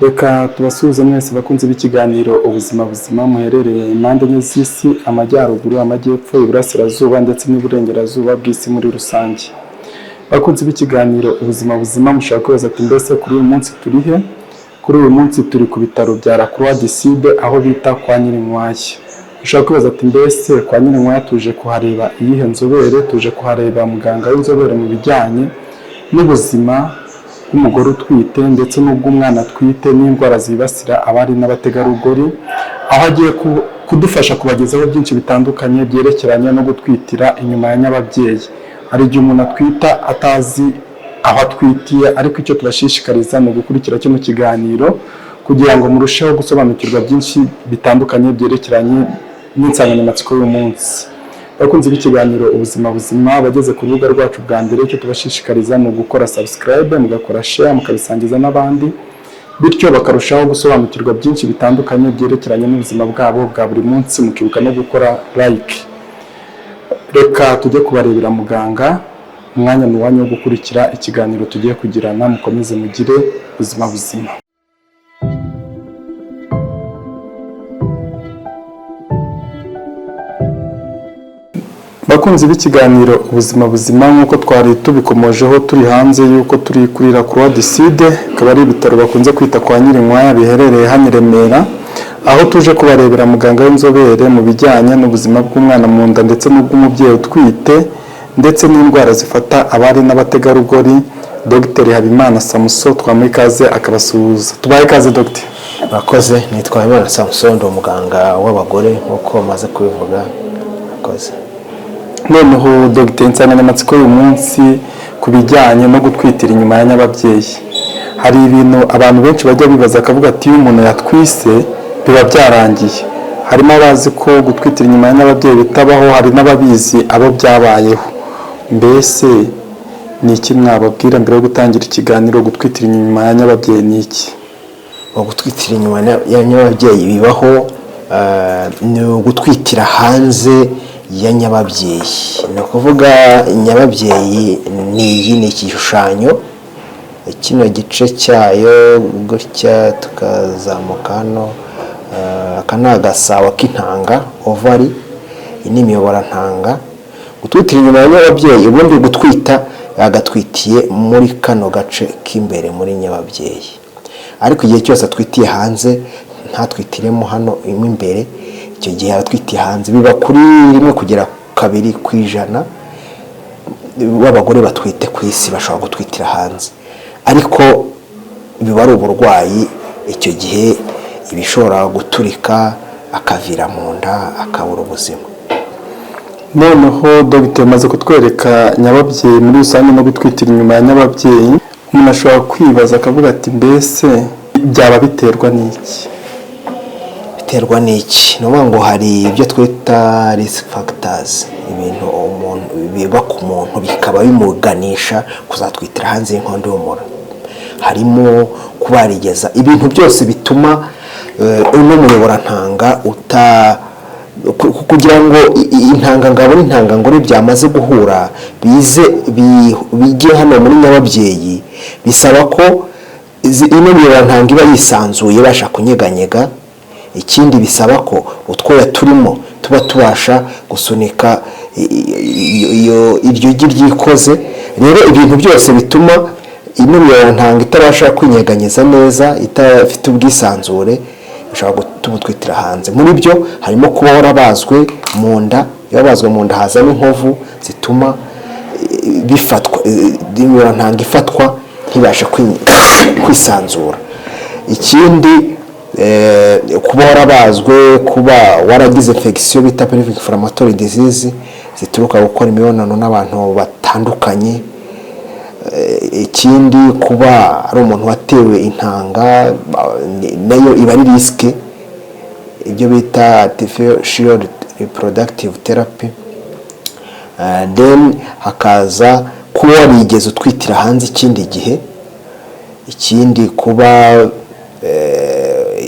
Reka tubasuhuze mwese bakunzi b'ikiganiro Ubuzima Buzima, muherereye impande enye z'isi: amajyaruguru, amajyepfo, iburasirazuba ndetse n'iburengerazuba bw'isi muri rusange. Bakunzi b'ikiganiro Ubuzima Buzima, mushobora kwibaza ati: "Mbese kuri uyu munsi turi he?" Kuri uyu munsi turi ku bitaro bya La Croix du Sud, aho bita kwa Nyirinkwaya. Ushobora kwibaza ati: "Mbese kwa Nyirinkwaya tuje kuhareba iyihe nzobere?" Tuje kuhareba muganga w'inzobere mu bijyanye n'ubuzima bw'umugore utwite ndetse n'ubw'umwana atwite n'indwara zibasira abari n'abategarugori, aho agiye kudufasha kubagezaho byinshi bitandukanye byerekeranye no gutwitira inyuma ya nyababyeyi. Hari igihe umuntu atwita atazi aho atwitiye, ariko icyo tubashishikariza ni ugukurikira kino kiganiro kugira ngo murusheho gusobanukirwa byinshi bitandukanye byerekeranye n'insanganyamatsiko y'umunsi. Bakunzi b'ikiganiro Ubuzima Buzima, bageze ku rubuga rwacu bwa mbere, icyo tubashishikariza ni ugukora subscribe, mugakora share, mukabisangiza n'abandi, bityo bakarushaho gusobanukirwa byinshi bitandukanye byerekeranye n'ubuzima bwabo bwa buri munsi, mukibuka no gukora like. Reka tujye kubarebera muganga. Umwanya ni uwanyu wo gukurikira ikiganiro tugiye kugirana. Mukomeze mugire ubuzima buzima. Bakunzi b'ikiganiro Ubuzima Buzima, nk'uko twari tubikomojeho turi hanze y'uko turi kuri La Croix du Sud, akaba ari ibitaro bakunze kwita kwa Nyirinkwaya, biherereye hano i Remera, aho tuje kubarebera muganga w'inzobere mu bijyanye n'ubuzima bw'umwana mu nda ndetse n'ubw'umubyeyi utwite ndetse n'indwara zifata abari n'abategarugori, Dr Habimana Samuso. Twamuha ikaze akabasuhuza. Tubahe ikaze, Dr. Murakoze. Nitwa Habimana Samuson, ndi umuganga w'abagore nk'uko maze kubivuga. Murakoze. Noneho dogiteri, insanganyamatsiko y'uyu munsi ku bijyanye no gutwitira inyuma ya nyababyeyi. Hari ibintu abantu benshi bajya bibaza, akavuga ati: "Iyo umuntu yatwise biba byarangiye." Harimo abazi ko gutwitira inyuma ya nyababyeyi bitabaho, hari n'ababizi abo byabayeho. Mbese ni iki mwababwira mbere yo gutangira ikiganiro? Gutwitira inyuma ya nyababyeyi ni iki? Gutwitira inyuma ya nyababyeyi bibaho, ni ugutwitira hanze ya nyababyeyi. Ni ukuvuga nyababyeyi ni iyi, ni igishushanyo, kino gice cyayo gutya, tukazamuka hano, aka ni agasabo k'intanga, ovary, iyi ni imiyoborantanga. Gutwitira inyuma ya nyababyeyi, ubundi gutwita agatwitiye muri kano gace k'imbere muri nyababyeyi, ariko igihe cyose atwitiye hanze, ntatwitiremo hano mo imbere, icyo gihe aratwitiye hanze. Biba kuri 1 kugera 2% w'abagore batwite ku isi bashobora gutwitira hanze, ariko biba ari uburwayi. Icyo gihe ibishobora guturika, akavira mu nda, akabura ubuzima. Noneho dogiteri, amaze kutwereka nyababyeyi muri rusange no gutwitira inyuma ya nyababyeyi. Umuntu ashobora kwibaza akavuga ati: "Mbese byaba biterwa n'iki?" Biterwa n'iki? Ni ukuvuga ngo hari ibyo twita risk factors, ibintu umuntu biba ku muntu bikaba bimuganisha kuzatwitira hanze y'inkondo y'umura. Harimo kuba yarigeza ibintu byose bituma uno muyoborantanga uta kugira ngo intangangabo n'intangangore byamaze guhura bize bijye hano muri nyababyeyi, bisaba ko ino miyoborantanga iba yisanzuye, ibasha kunyeganyega. Ikindi, bisaba ko utwoya turimo tuba tubasha gusunika iryo gi ryikoze. Rero ibintu byose bituma ino miyoborantanga itabasha kwinyeganyeza neza, idafite ubwisanzure, bishobora gutuma utwitira hanze. Muri byo harimo kuba warabazwe mu nda. Iyo wabazwe mu nda hazamo inkovu zituma bifatwa, imiyoborantanga ifatwa, ntibashe kwisanzura. Ikindi, kuba warabazwe, kuba waragize infection bita pelvic inflammatory disease zituruka gukora imibonano n'abantu batandukanye. Ikindi, kuba ari umuntu watewe intanga, nayo iba ari risk, ibyo bita artificial reproductive therapy. Then hakaza kuba warigeze utwitira hanze ikindi gihe. Ikindi, kuba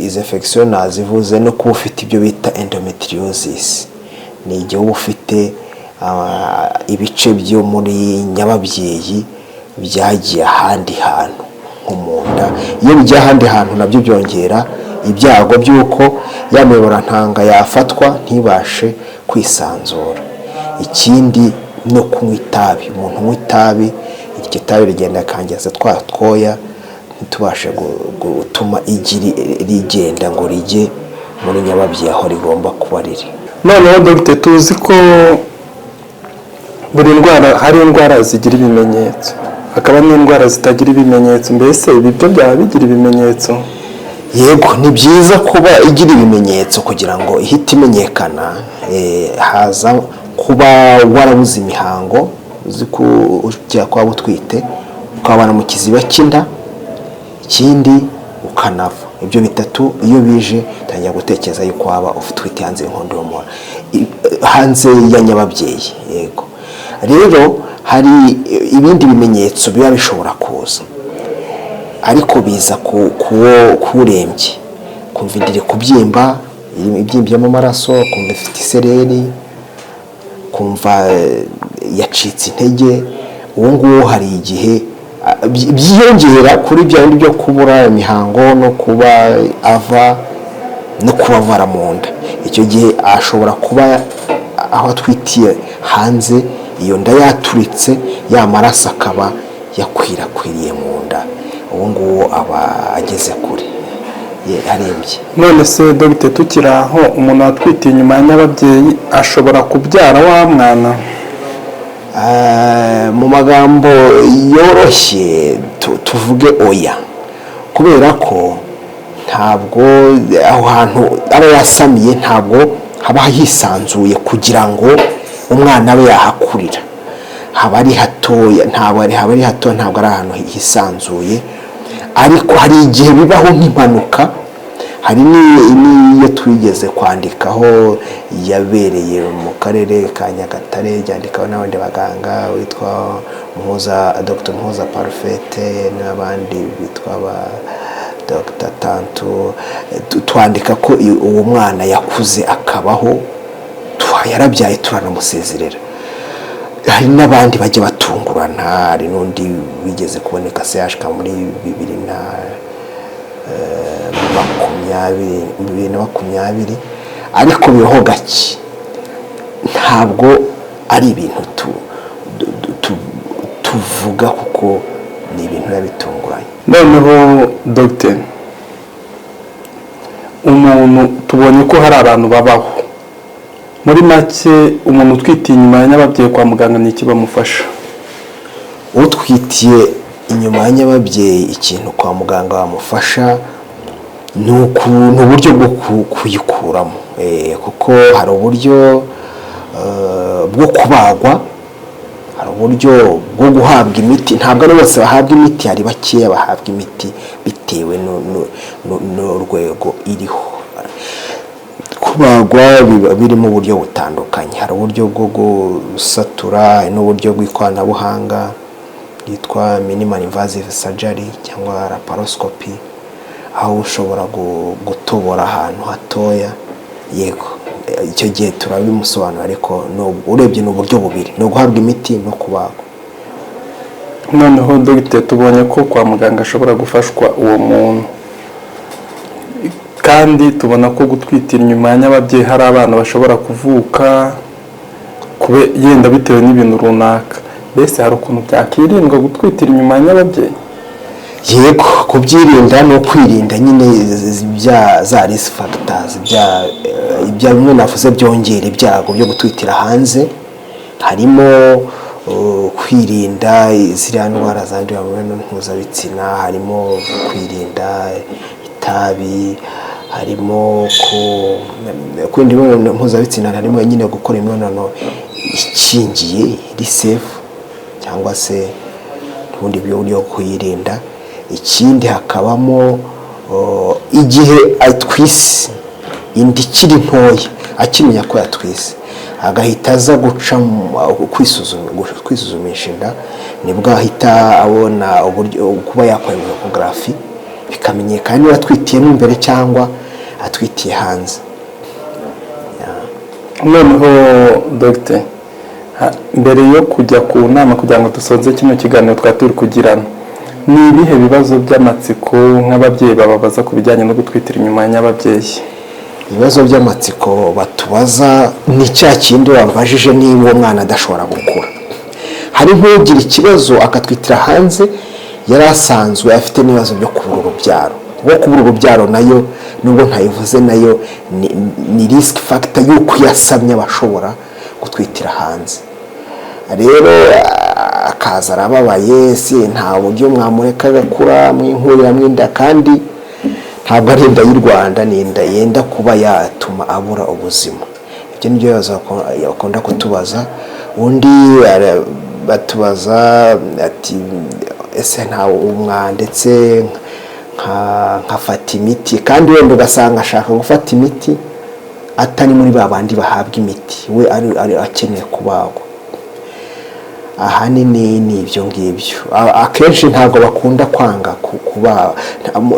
izi infection nazivuze, no kuba ufite ibyo bita endometriosis, ni igihe uba ufite ibice byo muri nyababyeyi byagiye ahandi hantu. nko mu nda. Iyo bigiye ahandi hantu nabyo byongera ibyago by'uko ya miyoborantanga yafatwa ntibashe kwisanzura. Ikindi no kunywa itabi. Umuntu unywa itabi, iryo tabi rigenda rikangiza twa twoya, ntitubashe gutuma igi rigenda ngo rijye muri nyababyeyi aho rigomba kuba riri. Noneho dogite, tuzi ko buri ndwara, hari indwara zigira ibimenyetso, hakaba n'indwara zitagira ibimenyetso. Mbese ibi byo byaba bigira ibimenyetso? Yego, ni byiza kuba igira ibimenyetso kugira ngo ihite imenyekana. Haza kuba warabuze imihango, uzi ko ujya kuba utwite, ukabana mu kiziba cy'inda, ikindi ukanava. Ibyo bitatu iyo bije, utangira gutekereza yuko waba utwite hanze y'inkondo y'umura, hanze ya nyababyeyi. Yego, rero hari ibindi bimenyetso biba bishobora kuza, ariko biza ku kurembye: kumva inda iri kubyimba, ibyimbyemo amaraso, kumva ifite isereri, kumva yacitse intege. Uwo nguwo hari igihe byiyongera kuri bya bindi byo kubura imihango no kuba ava no kubabara mu nda. Icyo gihe ashobora kuba aho atwitiye hanze, iyo nda yaturitse, ya maraso akaba yakwirakwiriye mu nda. Uwo nguwo aba ageze kure, arembye. None se dogite, tukiri aho, umuntu watwitiye inyuma ya nyababyeyi ashobora kubyara wa mwana? Mu magambo yoroshye tuvuge oya, kubera ko ntabwo aho hantu aba yasamiye ntabwo haba hisanzuye kugira ngo umwana abe yahakurira. Haba ari hatoya, ntabwo ari, haba ari hato, ntabwo ari ahantu hisanzuye. Ariko hari igihe bibaho nk'impanuka. Hari n'iyo twigeze kwandikaho yabereye mu karere ka Nyagatare, ryandikaho n'abandi baganga witwa Muhoza, Dr Muhoza Parfait, n'abandi bitwa ba Dr Tantu. Twandika ko uwo mwana yakuze akabaho, yarabyaye, turanamusezerera. Hari n'abandi bajya batungurana. Hari n'undi wigeze kuboneka CHK muri 2020, 2020, ariko bibaho gake. Ntabwo ari ibintu tuvuga kuko ni ibintu biba bitunguranye. Noneho dogiteri, umuntu tubonye ko hari abantu babaho, muri make umuntu utwitiye inyuma ya nyababyeyi, kwa muganga ni iki bamufasha? Utwitiye inyuma ya nyababyeyi, ikintu kwa muganga bamufasha ni uburyo bwo kuyikuramo. Kuko hari uburyo bwo kubagwa, hari uburyo bwo guhabwa imiti. Ntabwo ari bose bahabwa imiti, hari bakeya bahabwa imiti bitewe n'urwego iriho. Kubagwa biba birimo uburyo butandukanye: hari uburyo bwo gusatura, hari n'uburyo bw'ikoranabuhanga bwitwa minimal invasive surgery cyangwa laparoscopy, aho ushobora gutobora ahantu hatoya. Yego, icyo gihe turabimusobanura, ariko urebye ni uburyo bubiri: ni uguhabwa imiti no kubagwa. Noneho dogiteri, tubonye ko kwa muganga ashobora gufashwa uwo muntu, kandi tubona ko gutwitira inyuma ya nyababyeyi hari abana bashobora kuvuka yenda bitewe n'ibintu runaka. Mbese hari ukuntu byakirindwa gutwitira inyuma ya nyababyeyi? Yego, kubyirinda ni ukwirinda nyine bya za risk factors, bya bimwe navuze byongera ibyago byo gutwitira hanze. Harimo kwirinda ziriya ndwara zandurira mu mibonano mpuzabitsina, harimo kwirinda itabi, harimo kwirinda imibonano mpuzabitsina, harimo nyine gukora imibonano ikingiye, iri safe, cyangwa se ubundi buryo bwo kuyirinda. Ikindi hakabamo igihe atwise inda ikiri ntoya, akimenya ko yatwise, agahita aza guca kwisuzumisha inda, nibwo ahita abona uburyo kuba yakora échographie, bikamenyekana niba atwitiyemo imbere cyangwa atwitiye hanze. Noneho dogiteri, mbere yo kujya ku nama, kugira ngo dusoze kino kiganiro twari turi kugirana Ni ibihe bibazo by'amatsiko nk'ababyeyi bababaza ku bijyanye no gutwitira inyuma ya nyababyeyi? Ibibazo by'amatsiko batubaza ni cya kindi wabajije, niba uwo mwana adashobora gukura. Hari nk'ugira ikibazo akatwitira hanze, yari asanzwe afite n'ibibazo byo kubura urubyaro, kuko kubura urubyaro nayo, nubwo ntayivuze, nayo ni risk factor y'uko iyo asamye aba ashobora gutwitira hanze. Rero akaza arababaye, si nta buryo mwamureka agakura, mwinkuriramo inda, kandi ntabwo ari inda y'u Rwanda, ni inda yenda kuba yatuma abura ubuzima. Ibyo ni byo bibazo bakunda kutubaza. Undi batubaza ati: "Ese nta umwandetse nkafata imiti?" Kandi wenda ugasanga ashaka gufata imiti atari muri ba bandi bahabwa imiti, we ari akeneye kubagwa. Ahanini ni ibyo ngibyo. Akenshi ntabwo bakunda kwanga kuba,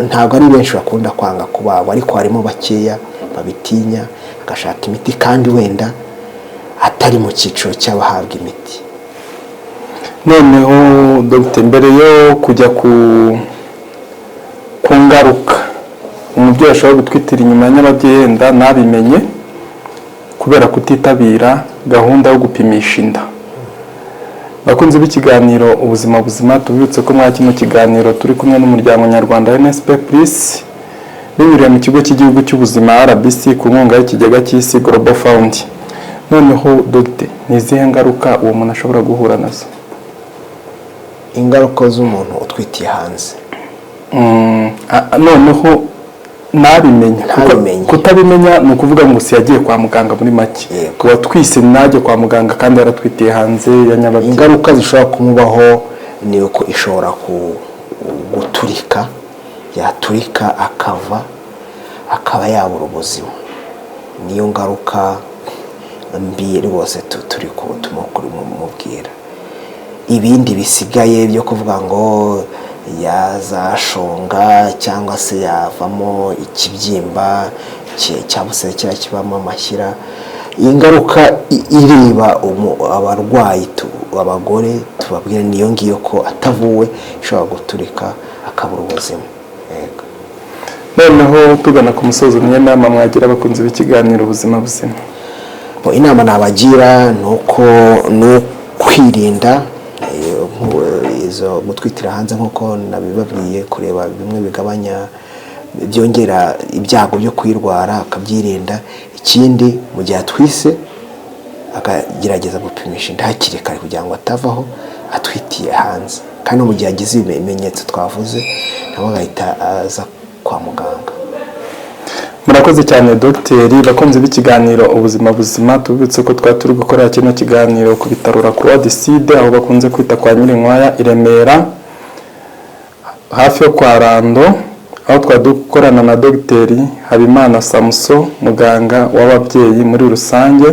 ntabwo ari benshi bakunda kwanga kubagwa, ariko harimo bakeya babitinya, agashaka imiti kandi wenda atari mu cyiciro cy'abahabwa imiti. Noneho dogiteri, mbere yo kujya ku ngaruka umubyeyi ashobora gutwitira inyuma ya nyababyeyi yenda ntabimenye kubera kutitabira gahunda yo gupimisha inda, bakunzi b'ikiganiro Ubuzima Buzima, tubibutse ko muri kino kiganiro turi kumwe n'umuryango nyarwanda NSP Plus, binyuriye mu Kigo cy'Igihugu cy'Ubuzima RBC, ku nkunga y'ikigega cy'isi Global Fund. Noneho dogiteri, ni izihe ngaruka uwo muntu ashobora guhura nazo? Ingaruka z'umuntu utwitiye hanze? Noneho ntabimenye. Ntabimenye. Kutabimenya ni ukuvuga ngo si yagiye kwa muganga muri make. Yego. Uwatwise ntajye kwa muganga kandi yaratwitiye hanze ya nyababyeyi. Ingaruka zishobora kumubaho ni uko ishobora guturika, yaturika akava, akaba yabura ubuzima. Niyo ngaruka mbi rwose turi kumubwira. Ibindi bisigaye byo kuvuga ngo yazashonga cyangwa se yavamo ikibyimba cyangwa se kiriya kibamo amashyira, ingaruka ireba abarwayi, abagore tubabwira niyo ngiyo, ko atavuwe ishobora guturika akabura ubuzima. Yego. Noneho tugana ku musozo, niyo nama mwagira abakunzi b'ikiganiro Ubuzima Buzima? Bo, inama nabagira ni uko ni ukwirinda izo gutwitira hanze nk'uko nabibabwiye, kureba bimwe bigabanya, byongera ibyago byo kuyirwara, akabyirinda. Ikindi, mu gihe atwise akagerageza gupimisha inda hakiri kare kugira ngo atavaho atwitiye hanze, kandi no mu gihe agize ibimenyetso twavuze nawe agahita aza kwa muganga. Murakoze cyane, dogiteri. Bakunzi b'ikiganiro Ubuzima Buzima, tubibutse ko twari turi gukorera kino kiganiro ku bitaro La Croix du Sud, aho bakunze kwita kwa Nyirinkwaya, i Remera, hafi yo kwa Rando, aho twari dukorana na dogiteri Habimana Samuso, muganga w'ababyeyi muri rusange.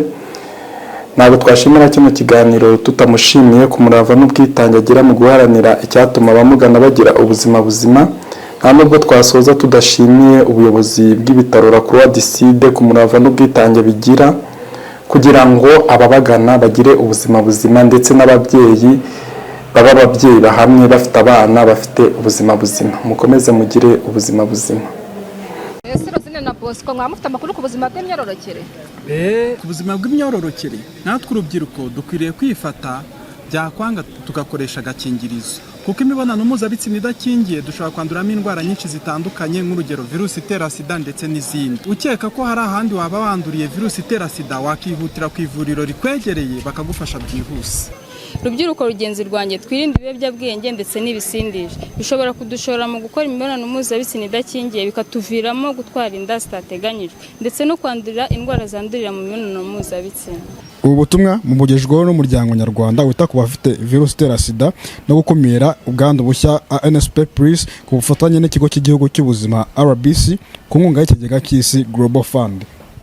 Ntabwo twashimira kino kiganiro tutamushimiye ku murava n'ubwitange agira mu guharanira icyatuma abamugana bagira ubuzima buzima. Nta nubwo twasoza tudashimiye ubuyobozi bw'ibitaro La Croix du Sud ku murava n'ubwitange bigira kugira ngo ababagana bagire ubuzima buzima, ndetse n'ababyeyi baba ababyeyi bahamye, bafite abana bafite ubuzima buzima. Mukomeze mugire ubuzima buzima. Ese Rosine na Bosco, mwaba mufite amakuru ku buzima bw'imyororokere? Ku buzima bw'imyororokere, natwe urubyiruko dukwiriye kwifata, byakwanga tugakoresha agakingirizo, kuko imibonano mpuzabitsina idakingiye dushobora kwanduramo indwara nyinshi zitandukanye, nk'urugero virusi itera SIDA ndetse n'izindi. Ukeka ko hari ahandi waba wanduriye virusi itera SIDA, wakihutira ku ivuriro rikwegereye bakagufasha byihuse. Rubyiruko rugenzi rwanjye, twirinde ibiyobyabwenge ndetse n'ibisindisha, bishobora kudushora mu gukora imibonano mpuzabitsina idakingiye, bikatuviramo gutwara inda zitateganyijwe ndetse no kwandurira indwara zandurira mu mibonano mpuzabitsina. Ubu butumwa mubugejweho n'umuryango nyarwanda wita ku bafite virusi itera SIDA no gukumira ubwandu bushya, ANSP Plus, ku bufatanye n'Ikigo cy'Igihugu cy'Ubuzima RBC, ku nkunga y'ikigega cy'isi Global Fund.